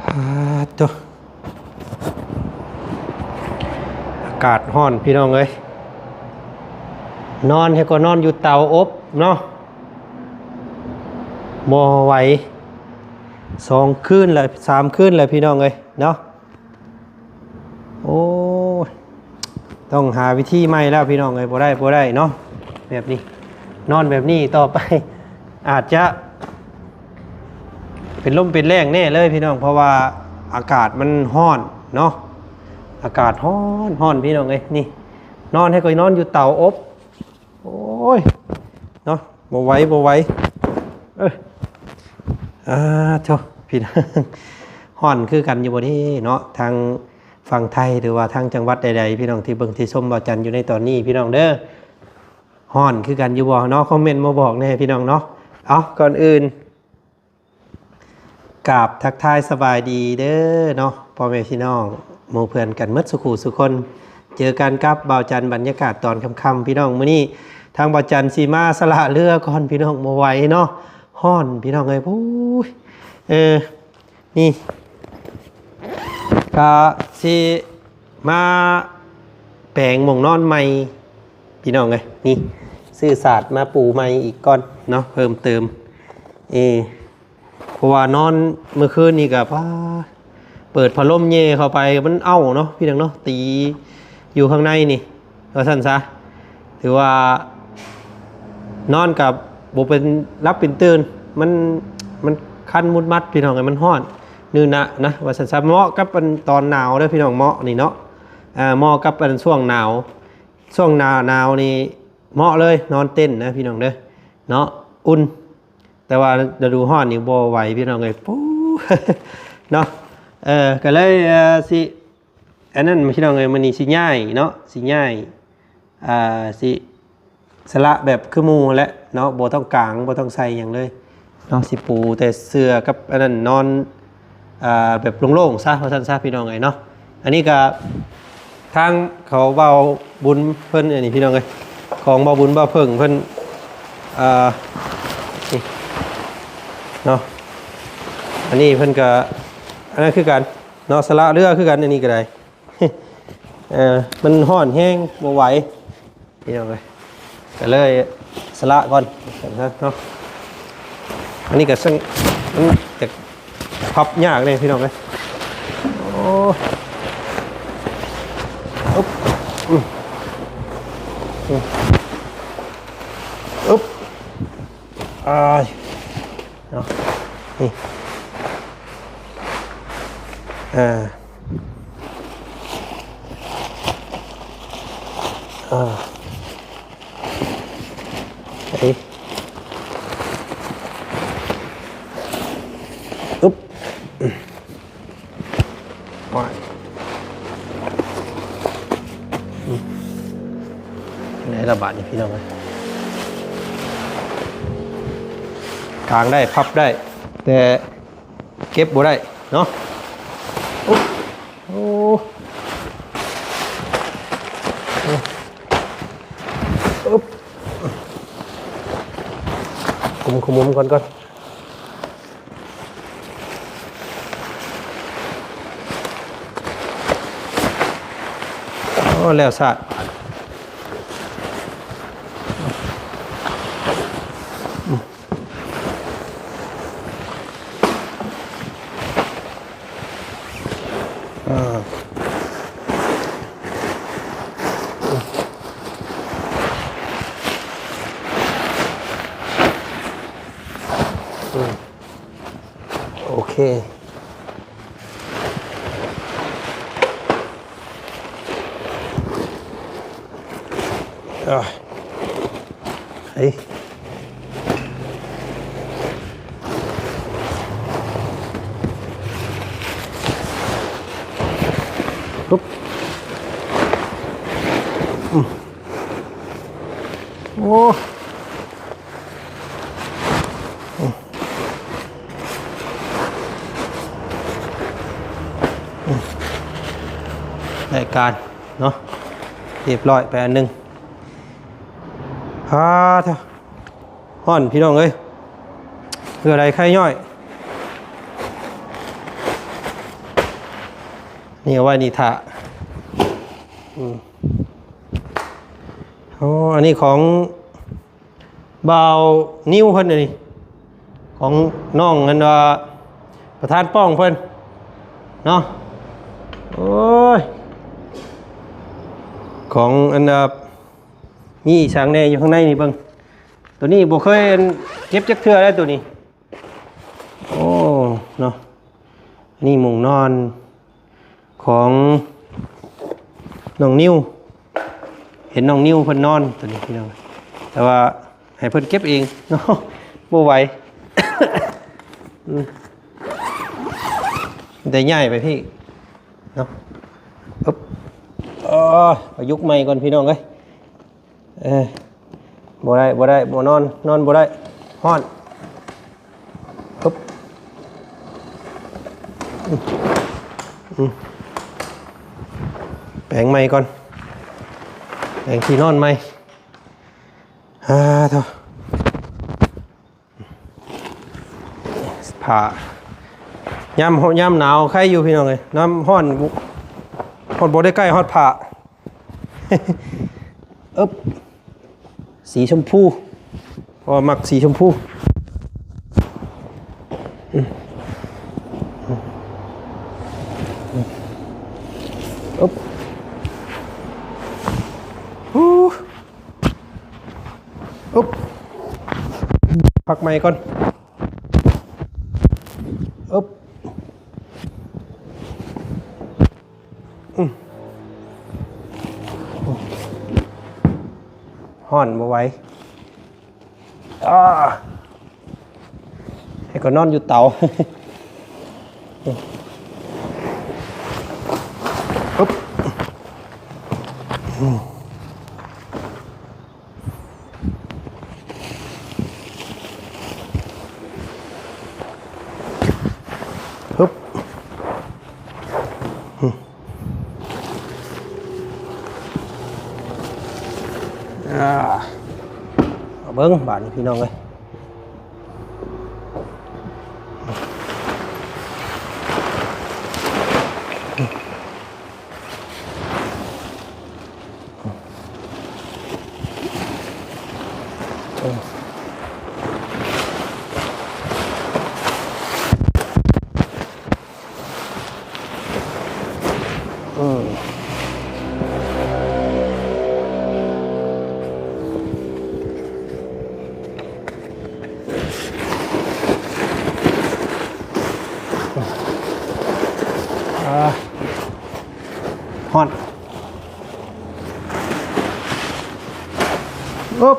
ປາດໂທ້ ອາກາດຮ້ອນພີ່ນ້ອງເອີຍ ນອນໃຫ້ກໍນອນຢູ່ເຕົາອົບເນາະ ບໍ່ໄຫວ ສອງຄືນແລ້ວ ສາມຄືນແລ້ວພີ່ນ້ອງເອີຍເນາະ. ໂອ້ຍ ຕ້ອງຫາວິທີໃໝ່ແລ້ວພີ່ນ້ອງເອີຍ ບໍ່ໄດ້ ບໍ່ໄດ້ເນາະ ແບບນີ້ ນອນແບບນີ້ຕໍ່ໄປ ອາດຈະເປັນລົມເປັນແລ້ງແນ່ເລີຍພີ່ນ້ອງ ເພາະວ່າອາກາດມັນຮ້ອນເນາະ ອາກາດຮ້ອນ ຮ້ອນພີ່ນ້ອງເອີຍ ນີ້ ນອນໃຫ້ກໍນອນຢູ່ເຕົາອົບ ໂອ້ຍ ເນາະ ບໍ່ໄຫວ ບໍ່ໄຫວ ເອີ ອາ ໂທ້ ພີ່ນ້ອງ ຮ້ອນຄືກັນຢູ່ບໍ່ເດເນາະ ທາງຝັ່ງໄທ ຫຼືວ່າທາງຈັງຫວັດໃດໆ ພີ່ນ້ອງທີ່ເບິ່ງທີ່ຊົມບ່າວຈັນຢູ່ໃນຕອນນີ້ ພີ່ນ້ອງເດີ ຮ້ອນຄືກັນຢູ່ບໍ່ເນາະ ຄອມເມັນມາບອກແດ່ ພີ່ນ້ອງເນາະ. ເອົາ ກ່ອນອື່ນ ກາບທັກທາຍສະບາຍດີເດີເນາະ ພໍ່ແມ່ພີ່ນ້ອງ ໝູ່ເພື່ອນກັນໝົດສູ່ຄູ່ສູ່ຄົນ ເຈີກັນກັບບ່າວຈັນ ບັນຍາກາດຕອນຄ່ຳໆ ພີ່ນ້ອງ ມື້ນີ້ທາງບ່າວຈັນຊິມາສະຫຼະເຮືອກ່ອນ ພີ່ນ້ອງ ບໍ່ໄຫວເນາະ ຮ້ອນ ພີ່ນ້ອງເອີຍ ໂອ້ຍ ເອີ ນີ້ ກະຊິມາແປງໝ່ອງນອນໃໝ່ ພີ່ນ້ອງເອີຍ ນີ້ ຊື້ສາດມາປູໃໝ່ອີກກ່ອນເນາະ ເພີ່ມເຕີມ ເອ ເພາະວ່ານອນມື້ຄືນນີ້ກໍ ປາດ ເປີດພັດລົມແຍ່ເຂົ້າໄປ ມັນເອົ້າເນາະ ພີ່ນ້ອງເນາະ ຕີຢູ່ຂ້າງໃນນີ້ ວ່າຊັ້ນຊະ ຖືວ່ານອນກໍບໍ່ເປັນຫຼັບເປັນຕື່ນ ມັນ ມັນຄັນມຸດມັດ ພີ່ນ້ອງເອີຍ ມັນຮ້ອນ ນືນນະນະ ວ່າຊັ້ນຊະ ເໝາະກັບອັນຕອນໜາວເດີ ພີ່ນ້ອງ ເໝາະນີ້ເນາະ ເໝາະກັບອັນຊ່ວງໜາວ ຊ່ວງໜາ ໜາວນີ້ເໝາະເລີຍ ນອນເຕັນນະ ພີ່ນ້ອງເດີ ເນາະ ອຸ່ນ ແຕ່ວ່າລະດູຮ້ອນນີ້ບໍ່ໄຫວ ພີ່ນ້ອງເອີຍ ປູ ເນາະ ເອີ ກໍເລີຍ ເອີ ຊິ ອັນນັ້ນ ພີ່ນ້ອງເອີຍ ມື້ນີ້ຊິຍ້າຍເນາະ ຊິຍ້າຍ ອ່າ ຊິສະຫຼະແບບຄືໝູ່ຫັ້ນແຫຼະເນາະ ບໍ່ຕ້ອງກາງ ບໍ່ຕ້ອງໃສ່ຫຍັງເລີຍເນາະ ຊິປູແຕ່ເສື່ອກັບອັນນັ້ນ ນອນ ອ່າ ແບບໂລ່ງໆຊະ ວ່າຊັ້ນຊະ ພີ່ນ້ອງເອີຍເນາະ. ອັນນີ້ກໍທາງເຂົາເວົ້າບຸນເພິ່ນ ອັນນີ້ ພີ່ນ້ອງເອີຍ ຂອງເວົ້າບຸນເວົ້າເພິ່ງເພິ່ນ ອ່າ ນີ້ເນາະ ອັນນີ້ເພິ່ນກໍ ອັນນັ້ນຄືກັນເນາະ ສະຫຼະເຮືອຄືກັນ ອັນນີ້ກໍໄດ້ ເອີ ມັນຮ້ອນແຮງ ບໍ່ໄຫວ ພີ່ນ້ອງເອີຍ ກໍເລີຍສະຫຼະກ່ອນເນາະ. ອັນນີ້ກໍເຊິ່ງ ມັນຈະພັບຍາກເດ້ ພີ່ນ້ອງເອີຍ ໂອ້ ອຶບ ອືມ ອຶບ ອາຍ ເນາະ ນີ້ ເອີ ເອີ ເອີ ອຶບ ໂອ້ຍ ອືມ ໄດ້ລະບາດນີ້ ພີ່ນ້ອງເອີຍ ກາງໄດ້ ພັບໄດ້ ແຕ່ເກັບບໍ່ໄດ້ເນາະ ໂອ້ ໂອ້ ອຶບ ຄຸມ ຄຸມ ຄຸມກ່ອນ ກ່ອນ ໂອ້ ແລ້ວຊາດ ອ່າ ໂອເຄ ອ່າ ເອີ ປຸບ ອືມ ໂອ້ ອືມ ອືມ ໄດ້ການເນາະ ຮຽບຮ້ອຍໄປອັນໜຶ່ງ ພາເຖາະ. ຮ້ອນພີ່ນ້ອງເອີຍ ເຫື່ອໄຫຼໄຂ້ຍ້ອຍ ນີ້ເອົາໄວ້ນີ້ຖ້າ ອືມ ໂອ້ ອັນນີ້ຂອງບ່າວນິວເພິ່ນ ອັນນີ້ຂອງນ້ອງ ອັນວ່າປະທານປ້ອງເພິ່ນເນາະ. ໂອ້ຍ ຂອງອັນ ມີອີ່ສັງແດ່ຢູ່ຂ້າງໃນນີ້ເບິ່ງ. ໂຕນີ້ບໍ່ເຄີຍເກັບຈັກເທື່ອແລ້ວໂຕນີ້. ໂອ້ ເນາະ ອັນນີ້ມຸ້ງນອນຂອງນ້ອງນິວ ເຫັນນ້ອງນິວເພິ່ນນອນໂຕນີ້ພີ່ນ້ອງ ແຕ່ວ່າໃຫ້ເພິ່ນເກັບເອງເນາະ ບໍ່ໄຫວ. ອືມ ໄດ້ຍ້າຍໄປພີ້ເນາະ. ອຶບ ເອີ ໄປຍຸກໃໝ່ກ່ອນພີ່ນ້ອງເອີຍ. ເອີ ບໍ່ໄດ້ ບໍ່ໄດ້ ບໍ່ນອນ ນອນບໍ່ໄດ້ ຮ້ອນ. ປຶບ ອືມ ອືມ ແປງໃໝ່ກ່ອນ ແປງທີ່ນອນໃໝ່. ອາ ໂທ້ ຜ້າ ຍາມ ຍາມໜາວໄຄຢູ່ພີ່ນ້ອງເອີຍ ຍາມຮ້ອນ ຮອດບໍ່ໄດ້ໃກ້ຮອດຜ້າ. ອຶບ ສີຊົມພູ ເພາະວ່າມັກສີຊົມພູ. ອືມ ອຶບ ອຶບ ພັກໃໝ່ກ່ອນ. ອຶບ ອືມ ຮ້ອນບໍ່ໄຫວ. ອາ ໃຫ້ກໍນອນຢູ່ເຕົາ. ອຶບ ອືມ ຮຶບ ອາ ມາເບິ່ງບາດນີ້ພີ່ນ້ອງເອີຍ. ອືມ ອາ ຮ້ອນ ອຶບ.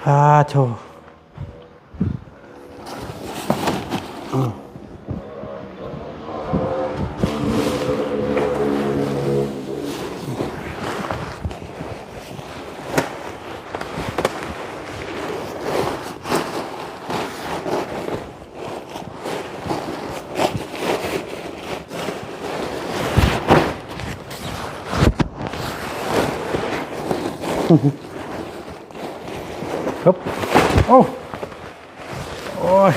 ອາ ໂທ້. ໂອ້ ໂອ້ຍ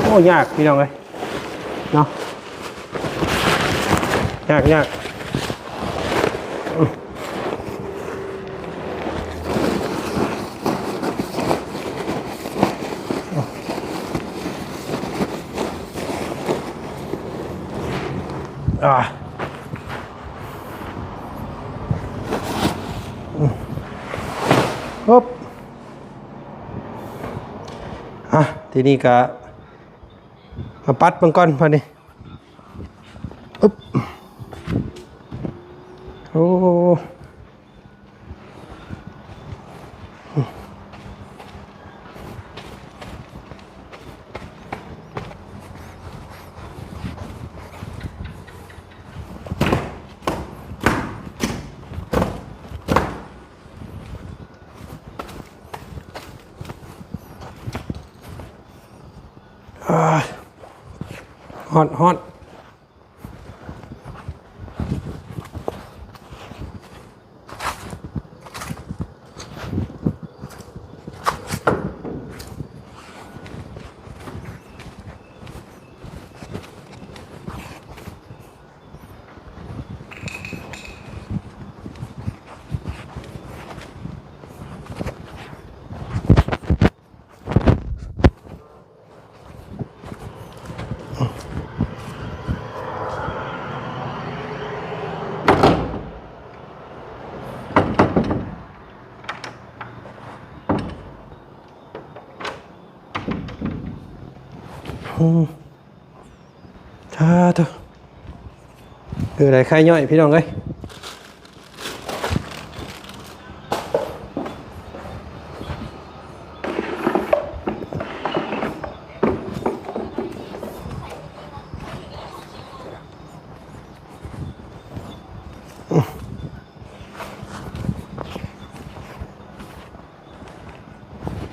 ໂອ້ ຍາກພີ່ນ້ອງເອີຍ ເນາະ ຍາກ ຍາກ. ອາ ປຸບ ອ່ະ ທີນີ້ກະມາປັດເບິ່ງກ່ອນບາດນີ້. ອຶບ ໂອ້. ອ້າຍ ຮ້ອນ ຮ້ອນ. ອືມ ສາທຸ ເອີ ໄດ້ໄຂ່ຍ້ອຍ ພີ່ນ້ອງເອີຍ.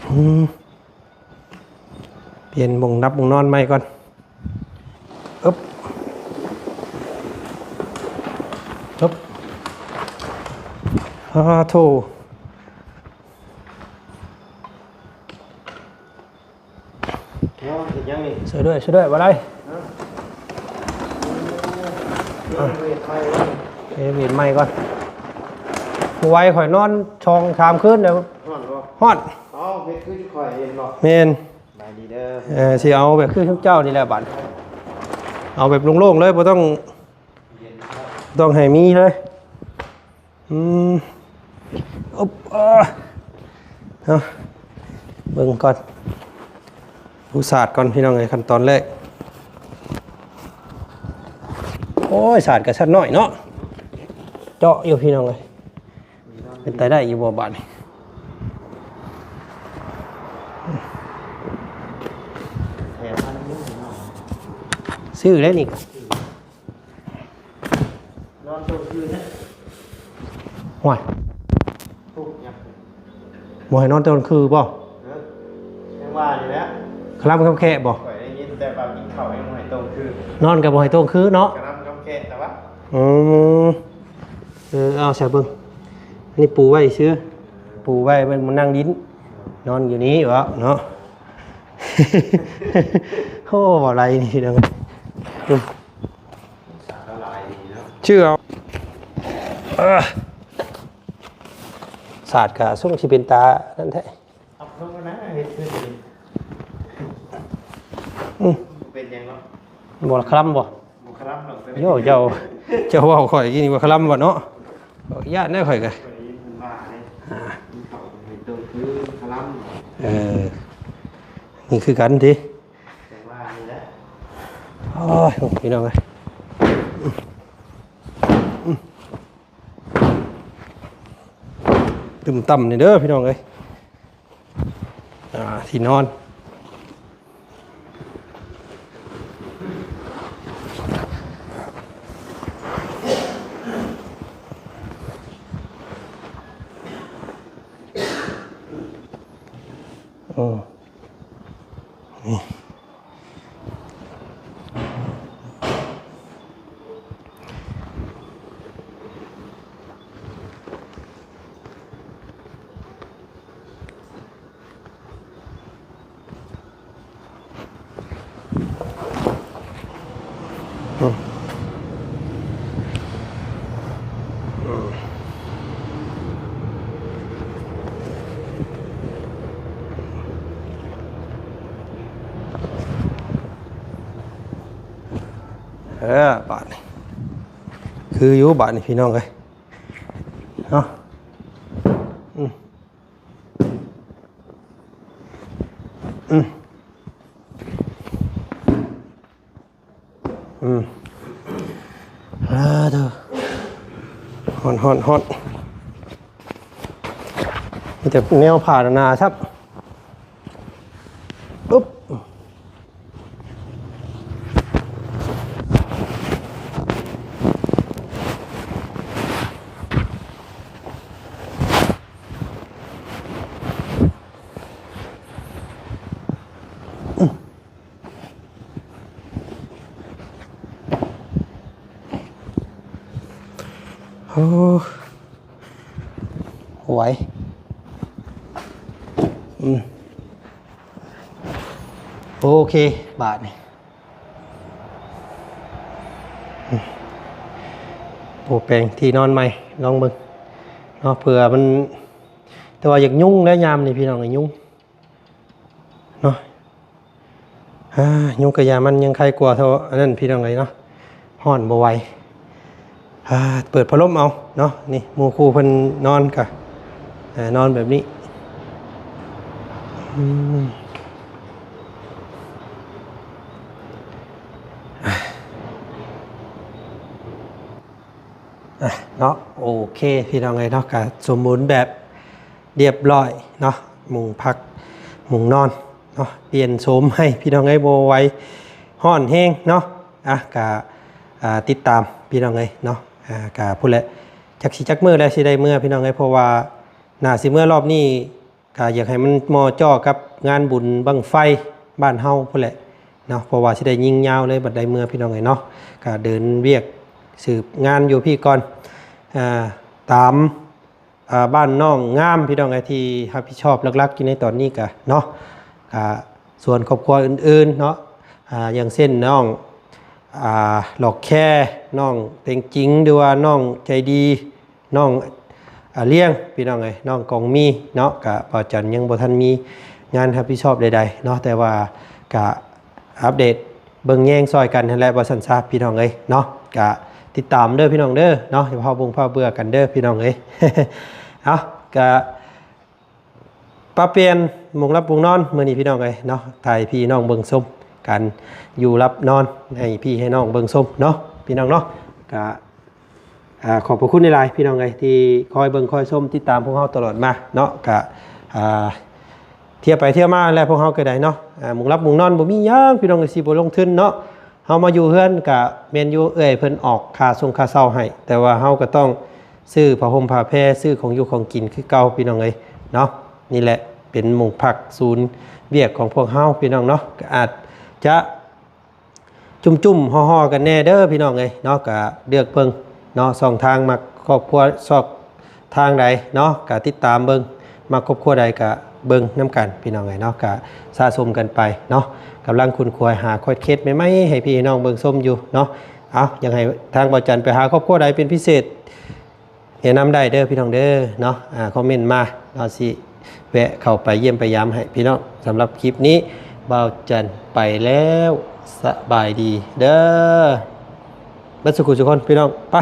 ອືມ ປ່ຽນໝ່ອງດັບໝ່ອງນອນໃໝ່ກ່ອນ. ອຶບ ອຶບ ອາໂທ້ ເນາະ ເຮັດຫຍັງນີ້? ຊ່ວຍດ້ວຍ ຊ່ວຍດ້ວຍ ບໍ່ໄດ້ ຮະ? ເຮັດໃໝ່ ເຮັດໃໝ່ກ່ອນ. ບໍ່ໄຫວ ຂ້ອຍນອນສອງສາມຄືນແລ້ວ. ຮ້ອນບໍ່? ຮ້ອນ. ເອົ້າ ເຮັດຄືຂ້ອຍເຫັນບໍ່? ແມ່ນ. ສະບາຍດີເດີ. ເອີ ຊິເອົາແບບຄືເຈົ້ານີ້ແຫຼະບາດ ເອົາແບບໂລ່ງໆເລີຍ ບໍ່ຕ້ອງ ເຢັນ ບໍ່ຕ້ອງໃຫ້ມີເລີຍ. ອືມ ອຶບ ເອີ ເອົາ ເບິ່ງກ່ອນ ໂອ້ ສາດກ່ອນ ພີ່ນ້ອງເອີຍ ຂັ້ນຕອນແລກ. ໂອ້ຍ ສາດກະສັດນ້ອຍເນາະ ເຈາະຢູ່ ພີ່ນ້ອງເອີຍ. ເປັນຕາໄດ້ຢູ່ບໍ່ບາດນີ້? ຊື້ແລ້ວນີ້ ນອນໂຕຄືນະ. ຫ້ວຍ ບໍ່ໃຫ້ນອນຕອນຄືບໍ່? ເອີ ຍັງວ່າຢູ່ແຫຼະ ຄະລຳຄຳແຄະບໍ່? ຂ້ອຍໄດ້ຍິນແຕ່ວ່າກິນເຂົ້າຍັງບໍ່ໃຫ້ໂຕຄື ນອນກໍບໍ່ໃຫ້ໂຕຄືເນາະ ຄະລຳຄຳແຄະແຕ່ວ່າ. ອືມ ເອີ ເອົາໃສ່ເບິ່ງ ອັນນີ້ປູໄວ້ຊື່ ປູໄວ້ ມັນມານັ່ງດິນ ນອນຢູ່ນີ້ເບາະເນາະ. ໂອ້ ບໍ່ໄຫຼນີ້ເນາະ ອືມ ສາດເອົາ ເອີ ສາດກະຊົງຊິເປັນຕານັ້ນແທ້. ອັບລົງນະ ເຮັດຄື ອືມ ເປັນຫຍັງເນາະ ບໍ່ຄະລຳບໍ່? ບໍ່ຄະລຳດອກ. ໂຍ ເຈົ້າ ເຈົ້າເວົ້າຂ້ອຍກີ້ນີ້ບໍ່ຄະລຳບໍ່ເນາະ? ຢ້ານແດ່ຂ້ອຍກະ ຂ້ອຍໄດ້ຍິນເພິ່ນວ່າເດ້ ອ່າ ກິນເຂົ້າເປັນໂຕຄືຄະລຳ. ເອີ ນີ້ຄືກັນຕິ ຈັ່ງວ່ານີ້ແຫຼະ. ໂອ້ຍ ພີ່ນ້ອງເອີຍ ຕຶ້ມຕ່ຳນີ້ເດີ ພີ່ນ້ອງເອີຍ. ອ່າ ທີ່ນອນ ໂອ້ ນີ້. ເອີ ບາດນີ້ ຄືຢູ່ບາດນີ້ ພີ່ນ້ອງເອີຍ ເນາະ. ອືມ. ອືມ ອາ ເດີ ຮ້ອນໆໆ ມີແຕ່ແນວຜ້າໜາໆ ຊັບ ອຶບ. ໂອ້ ບໍ່ໄຫວ ອືມ ໂອເຄ ບາດນີ້ ອືມ ໂອ້ ແປງທີ່ນອນໃໝ່ ລອງເບິ່ງເນາະ ເພື່ອມັນ ແຕ່ວ່າຢາກຍຸງແລ້ວຍາມນີ້ ພີ່ນ້ອງເອີຍ ຍຸງ ເນາະ ອາ ຍຸງກະຢ່າ ມັນຍັງໄຄກວ່າເທົ່າອັນນັ້ນ ພີ່ນ້ອງເອີຍເນາະ ຮ້ອນບໍ່ໄຫວ ອາ ເປີດພັດລົມເອົາເນາະ ນີ້ໝູ່ຄູ່ເພິ່ນນອນກະ ອາ ນອນແບບນີ້ ອືມ ອາ ເນາະ ໂອເຄ ພີ່ນ້ອງເອີຍເນາະ ກະສົມບູນແບບ ລຽບລ້ອຍເນາະ ມຸງພັກມຸງນອນເນາະ ປ່ຽນໂສມໃຫ້ພີ່ນ້ອງເອີຍ ບໍ່ໄຫວ ຮ້ອນແຮງເນາະ ອາ ກະ ອາ ຕິດຕາມພີ່ນ້ອງເອີຍເນາະ ອາ ກະພຸ້ນແຫຼະ ຈັກຊິຈັກມື້ແລ້ວຊິໄດ້ເມືອພີ່ນ້ອງເອີຍ ເພາະວ່າໜ້າຊິເມືອລອບນີ້ ກະຢາກໃຫ້ມັນເໝາະເຈາະກັບງານບຸນບັ້ງໄຟບ້ານເຮົາພຸ້ນແຫຼະເນາະ ເພາະວ່າຊິໄດ້ຍິງຍາວເລີຍ ບັດໄດ້ເມືອພີ່ນ້ອງເອີຍເນາະ ກະເດີນວຽກສືບງານຢູ່ພີ້ກ່ອນ ອາ ຕາມ ອ່າ ບ້ານນ້ອງງາມ ພີ່ນ້ອງເອີຍ ທີ່ຮັບຜິດຊອບຫຼັກໆຢູ່ໃນຕອນນີ້ກະເນາະ ກະສ່ວນຄອບຄົວອື່ນໆເນາະ ອ່າ ຢ່າງເຊັ່ນ ນ້ອງ ອ່າ ຫຼອກແຄ ນ້ອງເຕັງຈິງ ຫຼືວ່ານ້ອງໃຈດີ ນ້ອງ ອ່າ ລ້ຽງ ພີ່ນ້ອງເອີຍ ນ້ອງກອງມີເນາະ ກະບ່າວຈັນຍັງບໍ່ທັນມີງານຮັບຜິດຊອບໃດໆເນາະ ແຕ່ວ່າກະ ອັບເດດເບິ່ງແຍງຊ່ອຍກັນຫັ້ນແຫຼະ ວ່າຊັ້ນຊະພີ່ນ້ອງເອີຍເນາະ ກະຕິດຕາມເດີພີ່ນ້ອງເດີເນາະ ຢ່າພາວບົງພາວເບື່ອກັນເດີພີ່ນ້ອງເອີຍ ເອົາ ກະປັບປ່ຽນມຸງຫຼັບມຸງນອນມື້ນີ້ພີ່ນ້ອງເອີຍເນາະ ຖ່າຍໃຫ້ພີ່ນ້ອງເບິ່ງຊົມກັນຢູ່ຫຼັບນອນ ໃຫ້ພີ່ໃຫ້ນ້ອງເບິ່ງຊົມເນາະ ພີ່ນ້ອງເນາະ ກະ ອ່າ ຂອບພະຄຸນຫຼາຍໆ ພີ່ນ້ອງເອີຍ ທີ່ຄອຍເບິ່ງຄອຍຊົມຕິດຕາມພວກເຮົາຕະຫຼອດມາເນາະ ກະ ອ່າ ທ່ຽວໄປທ່ຽວມາແຫຼະ ພວກເຮົາກະໄດ້ເນາະ ອ່າ ມຸງຫຼັບມຸງນອນບໍ່ມີຫຍັງ ພີ່ນ້ອງເອີຍ ຊິບໍ່ລົງທຶນເນາະ ເຮົາມາຢູ່ເຮືອນກະແມ່ນຢູ່ ເອື້ອຍເພິ່ນອອກຄ່າຊົງຄ່າເຊົ່າໃຫ້ ແຕ່ວ່າເຮົາກະຕ້ອງຊື້ຜ້າຫົ່ມຜ້າແພ ຊື້ຂອງຢູ່ຂອງກິນຄືເກົ່າ ພີ່ນ້ອງເອີຍເນາະ ນີ້ແຫຼະເປັນໝູ່ພັກສູນວຽກຂອງພວກເຮົາ ພີ່ນ້ອງເນາະ ກະອາດຈະ ຈຸ້ມໆ ຫໍ່ໆ ກັນແດ່ເດີພີ່ນ້ອງເອີຍເນາະ ກະເລືອກເບິ່ງເນາະ ຊ່ອງທາງມັກຄອບຄົວຊ່ອງທາງໃດເນາະ ກະຕິດຕາມເບິ່ງ ມັກຄອບຄົວໃດກະເບິ່ງນຳກັນພີ່ນ້ອງເອີຍເນາະ ກະສະສົມກັນໄປເນາະ ກຳລັງຂຸນຂວາຍຫາຄອດເຄັດໃໝ່ໆ ໃຫ້ພີ່ໃຫ້ນ້ອງເບິ່ງຊົມຢູ່ເນາະ ເອົາ ຢາກໃຫ້ທາງບ່າວຈັນໄປຫາຄອບຄົວໃດເປັນພິເສດ ແນະນຳໄດ້ເດີພີ່ນ້ອງເດີເນາະ ອ່າ ຄອມເມັນມາ ເຮົາຊິແວະເຂົ້າໄປຢ້ຽມໄປຢາມໃຫ້ພີ່ນ້ອງ ສຳລັບຄລິບນີ້ ບ່າວຈັນໄປແລ້ວ ສະບາຍດີເດີ ເບິດສູ່ຜູ້ສູ່ຄົນພີ່ນ້ອງ ໄປ.